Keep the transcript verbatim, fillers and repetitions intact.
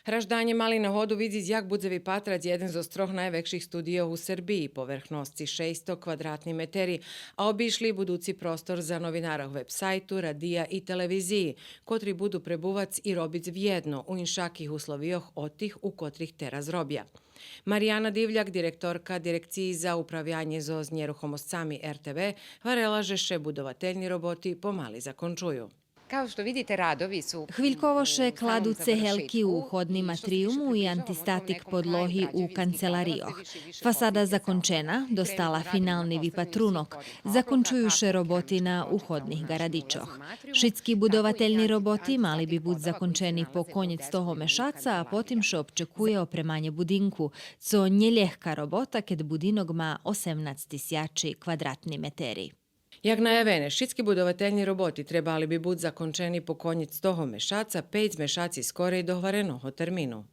Гражданє мали нагоду видзиц як будзе випатрац єден зоз трох найвекших студийох у Сербиї, поверхносци шейсто квадратни метери, а обишли будуци простор за новинарох вебсайту, радия и телевизиї, котри буду пребувац и робиц вєдно у иншаких условийох од тих у котрих тераз робя. Марияна Дивляк, директорка Дирекциї за управянє зоз нєрухомосцами Р Т В, гварела же ше будовательни роботи помали закончую. Kao što vidite, radovi su Хвильково ше кладу цегелки у уходним атриюму и антистатик подлоги у канцеларийох. Фасада закончена, достала финални випатрунок. Закончую ше роботи на уходних ґарадичох. Шицки будовательни роботи мали би буц закончени по конєц того мешаца, а потим ше обчекує опреманє будинку, цо нє лєгка робота, кед будинок ма осемнац тисячи квадратни метери. Як наявене, шицки будовательни роботи требали би буц закончени по конєц того мешаца, пейц мешаци скорей догвареного термину.